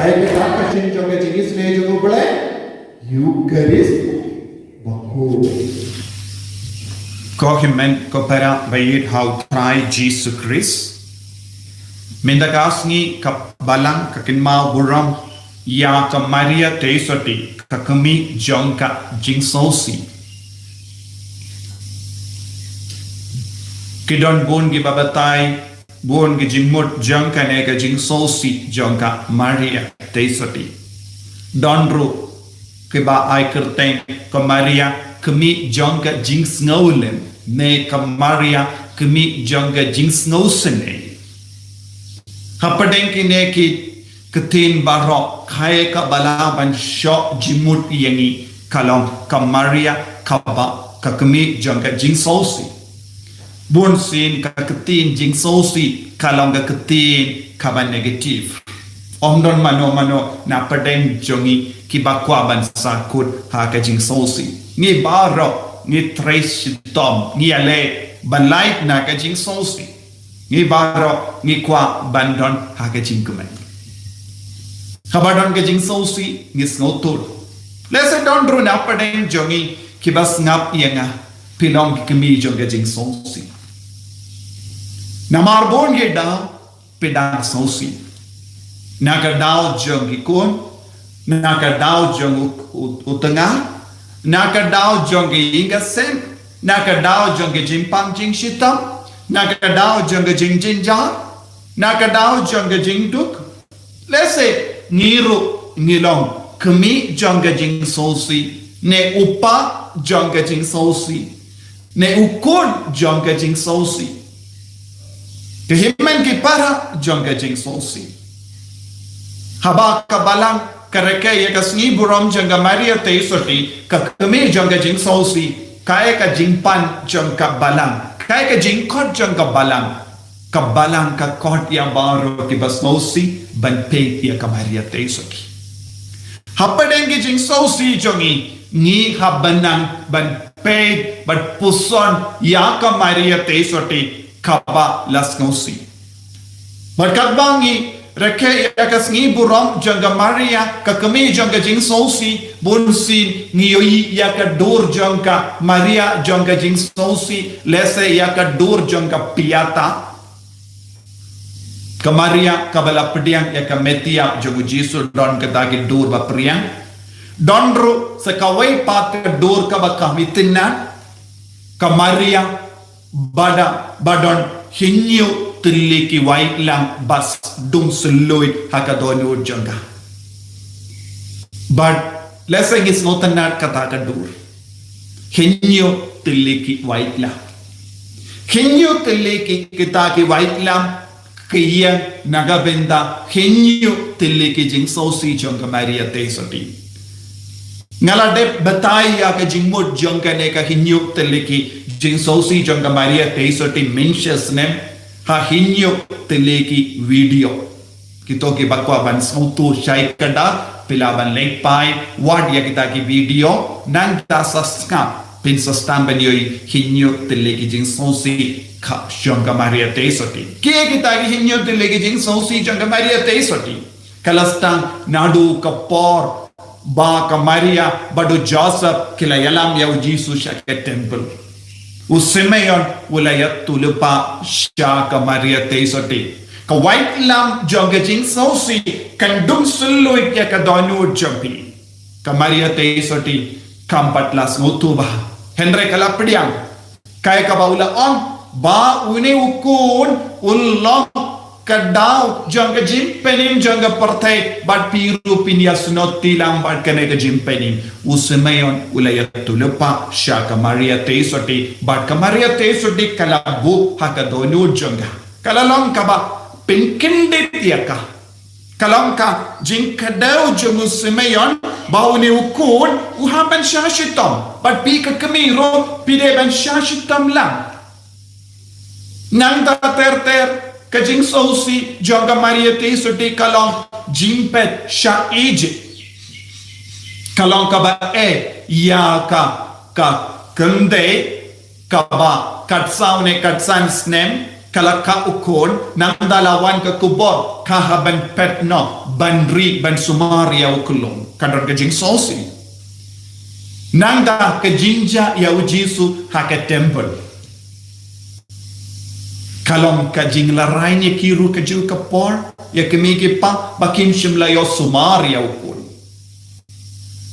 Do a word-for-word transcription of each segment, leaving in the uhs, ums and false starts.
Kaei kata ka shin jong ka jingisynei jong U Blei? Eucharist bakhuid. Ko hynmen ko para ba ïeit ha U Trai Jisu Khrist. Mynta ka sngi ka Balang ka kynmaw burom ïa ka Maria Theisotti, ka kmie jong ka jingsngewsih. Ki don bun kiba batai bun ki jingmut jong kane ka jingsngewsih jong ka Maria Theisotti. Don ruh kiba ai kyrteng ka Maria kmie jong ka jingsngewlem, ne ka Maria kmie jong ka jingsngewsynei. Hapdeng kine ki ktien baroh, kaei kaba lah ban shoh jingmut ïa ngi ka long ka Maria kaba ka kmie jong ka jingsngewsih. Bunsien ka ktien jingsngewsih ka long ka ktien kaba negative. Ym don mano mano na pdeng jong ngi kiba kwah ban sahkut ha ka jingsngewsih. Ngi baroh ngi trei shitom, ngi ïaleh ban lait na ka jingsngewsih. Ngi baroh ngi kwah ban don ha ka jingkmen. Haba don ka jingsngewsih ngi sngewthuh. Lehse don ruh na pdeng jong ngi kiba sngap ïa nga, phi long ki kmie jong ka jingsngewsih. Namar bun ki daw phi dang sngewsih. Na ka daw jong ki khun, na ka daw jong u, u, u tnga, na ka daw jong ki ïing ki sem, na ka daw jong ki jingpang jingshitom, na ka daw jong ki jingjynjar, na ka daw jong ki jingduk. Lehse ngi ruh ngi long kmie jong ka jingsngewsih, ne u pa jong ka jingsngewsih, ne u khun jong ka jingsngewsih. Ki hynmen ki para jong ka jingsngewsih. Haba ka Balang ka rakhe ïa ka sngi burom jong ka Maria Theisotti, ka kmie jong ka jingsngewsih, kaei ka jingpan jong ka Balang, kaei ka jingkhot jong ka Balang? Ka Balang ka khot ïa baroh kiba sngewsih ban peit ïa ka Maria Theisotti. Hapdeng ki jingsngewsih jong ngi, ngi hap ban nang ban peit ban puson ïa ka Maria Theisotti kaba la sngewsih. Bad katba ngi rakhe ïa ka sngi burom jong ka Maria, ka kmie jong ka jingsngewsih, bunsien ngi ïohi ïa ka dur jong ka Maria jong ka jingsngewsih, lehse ïa ka dur jong ka Pietà. Ka Maria kaba la pdiang ïa ka met ïap jong u Jisu, don kata ki dur ba pdiang. Don ruh sa kawei pat ka dur kaba kham itynnad, ka Maria ba da, ba don hynñiew tylli ki waitlam ba sdung sylluid ha ka dohnud jong ka. Bad lehse ngi sngewtynnad kata ka dur. Hynñiew tylli ki waitlam. Hynñiew tylli ki, kita ki waitlam, ki ïeng na ka bynta hynñiew tylli ki jingsngewsih jong ka Maria Theisotti. Nga la dep batai ïa ka jingmut jong kane ka hynñiew tylli ki jingsngewsih jong ka Maria Theisotti mynshwa snem ha hynñiew tylli ki video. Kito kiba kwah ban sngewthuh shai kata, phi lah ban leit phai wad ïa kita ki video, nangta sa sngap phin sa sdang ban ïohi hynñiew tylli ki jingsngewsih ka jong ka Maria Theisotti. Kiei kita ki hynñiew tylli ki jingsngewsih jong ka Maria Theisotti? Ka la sdang naduh ka por ba ka Maria bad u Joseph ki la ïalam ïa u Jisu sha ka temple. U Simeon u la ïathuhlypa sha ka Maria Theisotti. Ka waitlam jong ka jingsngewsih kan dung sylluid ïa ka dohnud jong phi. Ka Maria Theisotti kam pat la sngewthuh bha, hynrei ka la pdiang. Kaei kaba u la ong? Ba une u khun u long ka daw jong ka jingpynim jong ka pyrthei, bad phi ruh phin ïasnohti lang bad kane ka jingpynim. U Simeon u la ïathuhlypa sha ka Maria Theisotti, bad ka Maria Theisotti ka la buh ha ka dohnud jong ka. Ka la long kaba pynkyndit ïa ka. Ka long ka jingkdew jong u Simeon ba une u khun u hap ban shah shitom, bad phi ka kmie ruh phi dei ban shah shitom lang. Nangta ter ter ka jingsngewsih jong ka Maria Theisotti ka long jingpeit sha Egypt. Ka long kaba eh ïa ka, ka kynthei kaba katsaw ne katsan snem ka la kah u khun, nangta la wan ka khubor, ka hap ban peit noh, ban rieh, ban sumar ïa u khyllung. Ka don ka jingsngewsih. Nangta ka jingjia ïa u Jisu ha ka temple. Ka long ka jinglarai ne ki ruh ka jong ka por, ïa ki mei ki pa, ba kim shym la ïoh sumar ïa u khun.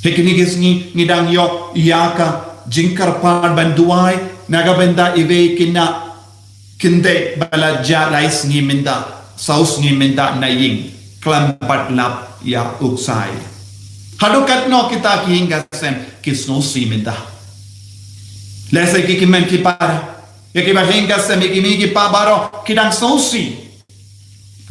Ha kine ki sngi ngi dang ïoh ïa ka jingkyrpad ban duwai, na ka bynta iwei i khynnah khyndiat ba la jah lai sngi mynta, saw sngi mynta na ïing, khlem pat lap ïa u ksai. Haduh katno kita ki ïing ki sem ki sngewsih mynta. Lehse ki kmen ki para, ïa ki ba ïing ki sem, ïa ki mei ki pa baroh ki dang sngewsih.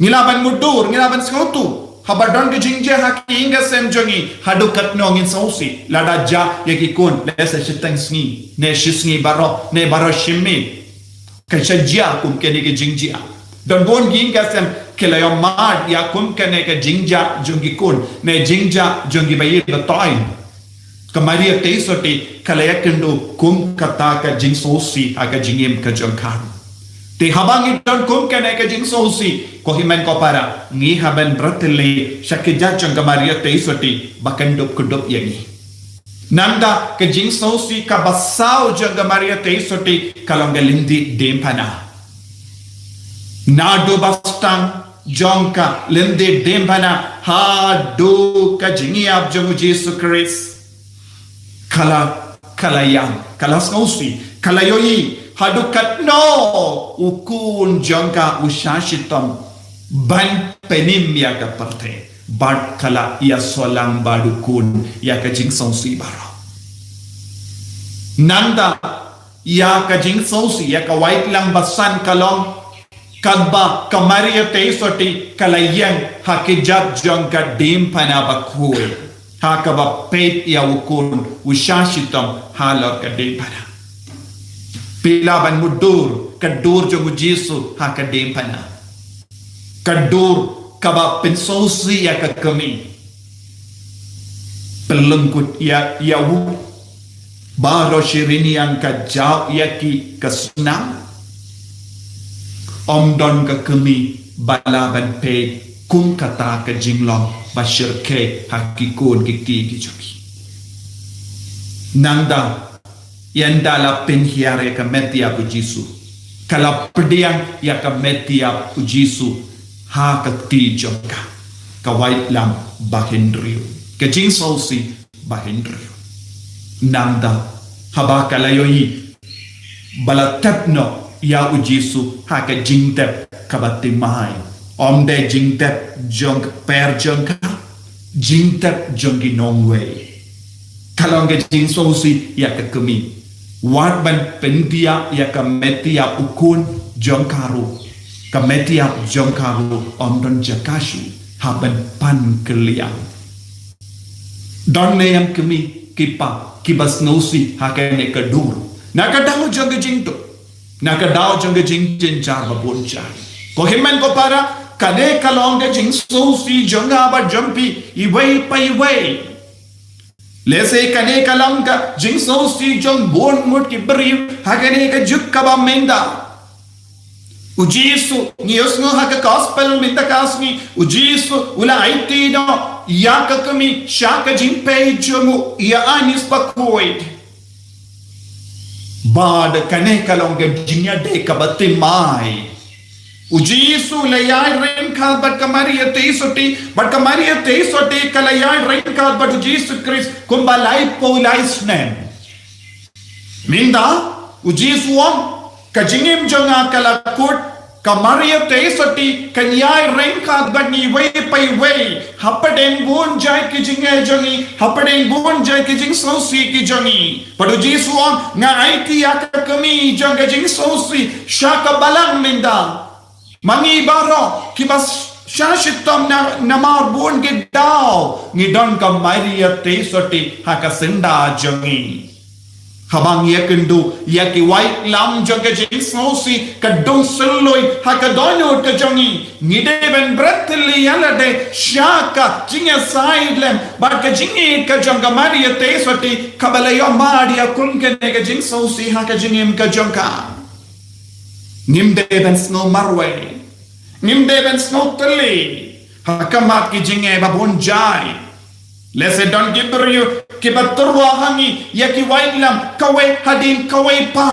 Ngi lah ban mutdur, ngi lah ban sngewthuh. Haba don ka jingjia ha ki ïing ki sem jong ngi, haduh katno ngin sngewsih. Lada jah ïa ki khun, lehse shiteng sngi, ne shi sngi baroh, ne baroh shi miet. Ka shu jia kum kane ka jingjia. Don bun ki ïing ki sem ki la ïoh mad ïa kum kane ka jingjia jong ki khun, ne jingjia jong ki baïeit ba toiñ. Ka Maria Theisotti ka la ïakynduh kum kata ka jingsngewsih ha ka jingim ka jong ka. Te haba ngi don kum kane ka jingsngewsih, ko hynmen ko para, ngi hap ban bret lei sha ka jait jong ka Maria Theisotti ba kan dup kdup ïa ngi. Nangta ka jingsngewsih kaba saw jong ka Maria Theisotti ka long ka lynti diengphna. Naduh ba sdang jong ka lynti diengphna haduh ka jingïap jong u Jisu Khrist. Ka la, ka la ïam, ka la sngewsih, ka la ïohi haduh katno u khun jong ka u shah shitom ban pynim ïa ka pyrthei, bad ka la ïasoh lang bad u khun ïa ka jingsngewsih baroh. Nangta ïa ka jingsngewsih, ïa ka waitlam ba san ka long, katba ka Maria Theisotti ka la ïeng ha ka jait jong ka diengphna bakhuid, ha kaba peit ïa u khun u shah shitom halor ka diengphna. Phi lah ban mutdur ka dur jong u Jisu ha ka diengphna. Ka dur kaba pynsngewsih ïa ka kmie. Pynlyngkut ïa, ïa u. Baroh shi rynïeng ka jaw ïa ki ka snam. Ym don ka kmie ba lah ban peit kum kata ka jinglong ba shyrkhei ha ki khun ki kti ki jong ki. Nangta ynda la pynhiar ïa ka met ïap u Jisu, ka la pdiang ïa ka met ïap u Jisu ha ka kti jong ka. Ka waitlam ba hynriew, ka jingsngewsih ba hynriew. Nangta haba ka la ïohi ba la tep noh ïa u Jisu ha ka jingtep kaba thymmai, ym dei jingtep jong ka per jong ka, jingtep jong ki nongwei. Ka long ka jingsngewsih ïa ka kmie. Wat ban pyndiah ïa ka met ïap u khun jong ka ruh, ka met ïap jong ka ruh ym don jaka shuh hap ban pan kylliang. Don ne em kmie ki pa kiba sngewsih ha kane ka dur, na ka daw jong ka jingtuh, na ka daw jong ka jingjynjar ba bun jait. Ko hynmen ko para, kane ka long ka jingsngewsih jong nga bad jong phi iwei pa iwei. Lehse kane ka long ka jingsngewsih jong bun ngut ki briew ha kane ka juk kaba mynta. U Jisu, ngi ïohsngew ha ka gospel mynta ka sngi, u Jisu u la aiti noh ïa ka kmie sha ka jingpeit jong u ïa Anais bakhuid. Bad kane ka long ka jingïadei kaba thymmai. U Jisu u la ïai ryngkat bad ka Maria Theisotti, bad ka Maria Theisotti ka la ïai ryngkat bad u Jisu Khrist kumba laiphew lai snem. Mynta u Jisu u ong, ka jingim jong nga ka la kut, ka Maria Theisotti kan ïai ryngkat bad ngi iwei pa iwei hapdeng bun jait ki jingeh jong ngi, hapdeng bun jait ki jingsngewsih ki jong ngi. Bad u Jisu u ong, nga aiti ïa ka kmie jong ka jingsngewsih sha ka balang mynta. Ma ngi baroh kiba shah shitom na, namar bun ki daw ngi don ka Maria Theisotti ha ka syndah jong ngi. Haba ngi ïakynduh ïa ki waitlam jong ka jingsngewsih ka dang sylloid ha ka dohnud ka jong ngi, ngi dei ban bret lei ïa lade sha ka jingïasaid lem bad ka jingïeit ka jong ka Maria Theisotti kaba la ïoh mad ïa kum kane ka jingsngewsih ha ka jingim ka jong ka. Ngim dei ban sngew marwei. Ngim dei ban sngew tylli ha khmat ki jingeh ba bun jait. Lehse don ki briew kiba tyrwa ha ngi ïa ki waitlam kawei hadien kawei pat.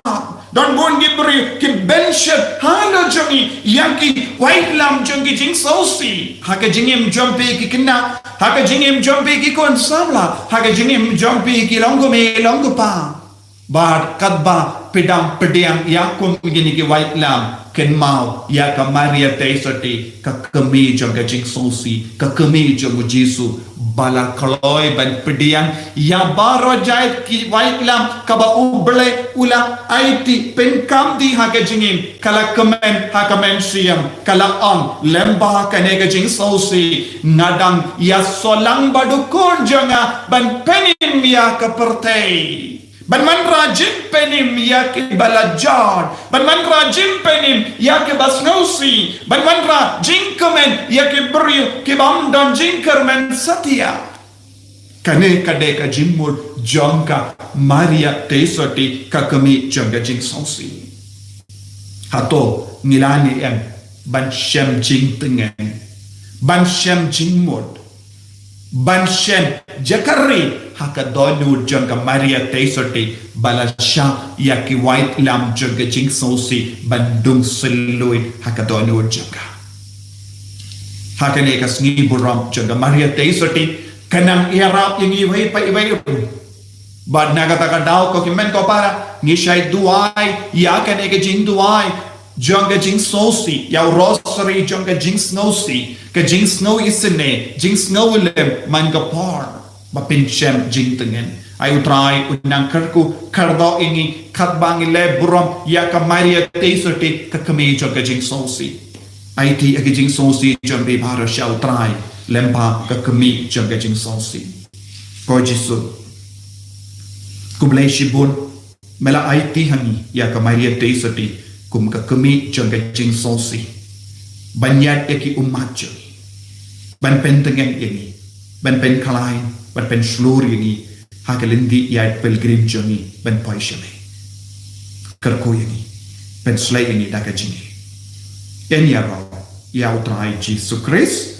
Don bun ki briew ki bynshit halor jong ngi ïa ki waitlam jong ki jingsngewsih. Ha ka jingim jong phi ki khynnah, ha ka jingim jong phi ki khun samla, ha ka jingim jong phi ki long kmie long kpa. Bad katba phi dang pdiang ïa kum kine ki waitlam, kynmaw ïa ka Maria Theisotti, ka kmie jong ka jingsngewsih, ka kmie jong u Jisu, ba la kloi ban pdiang ïa baroh jait ki waitlam kaba U Blei u la aiti, pynkhamti ha ka jingim. Ka la kmen ha ka mynsiem, ka la ong, lyngba kane ka jingsngewsih nga dang ïasoh lang bad u Khun jong nga ban pynim ïa ka pyrthei. Ban wanrah jingpynim ïa kiba la jot. Ban wanrah jingpynim ïa kiba sngewsih. Ban wanrah jingkmen ïa ki briew kiba ym don jingkyrmen satia. Kane ka dei ka jingmut jong ka Maria Theisotti, ka kmie jong ka jingsngewsih. Hato ngi la ne em ban shem jingtngen, ban shem jingmut, ban shem jaka ri ha ka dohnud jong ka Maria Theisotti, ba la shah ïa ki waitlam jong ka jingsngewsih ban dung sylluid ha ka dohnud jong ka. Ha kane ka sngi burom jong ka Maria Theisotti, ka nang ïarap ïa ngi iwei pa iwei. Bad na kata ka daw, ko ki kmie ko para, ngi shait duwai ïa kane ka jingduwai jong ka jingsngewsih, ïa u rosary jong ka jingsngewsih, ka jingsngewisynei, jingsngewlem man ka por ba phin shem jingtngen. Ai U Trai u nang kyrkhu kyrdoh ïa ngi katba ngi leh burom ïa ka Maria Theisotti, ka kmie jong ka jingsngewsih. Aiti ïa ka jingsngewsih jong phi baroh sha U Trai lyngba ka kmie jong ka jingsngewsih. Ko Jisu, khublei shibun, me la aiti ha ngi ïa ka Maria Theisotti kum ka kmie jong ka jingsngewsih, ban ïaid ïa ki ummat jong ngi, ban pyntngen ïa ngi, ban pynkhlaiñ, ban pynshlur ïa ngi ha ka lynti ïaid pilgrim jong ngi ban poi sha me. Kyrkhu ïa ngi, pynshlei ïa ngi da ka jingïeit. Ïa ngi ïaroh ïa U Trai Jisu Khrist.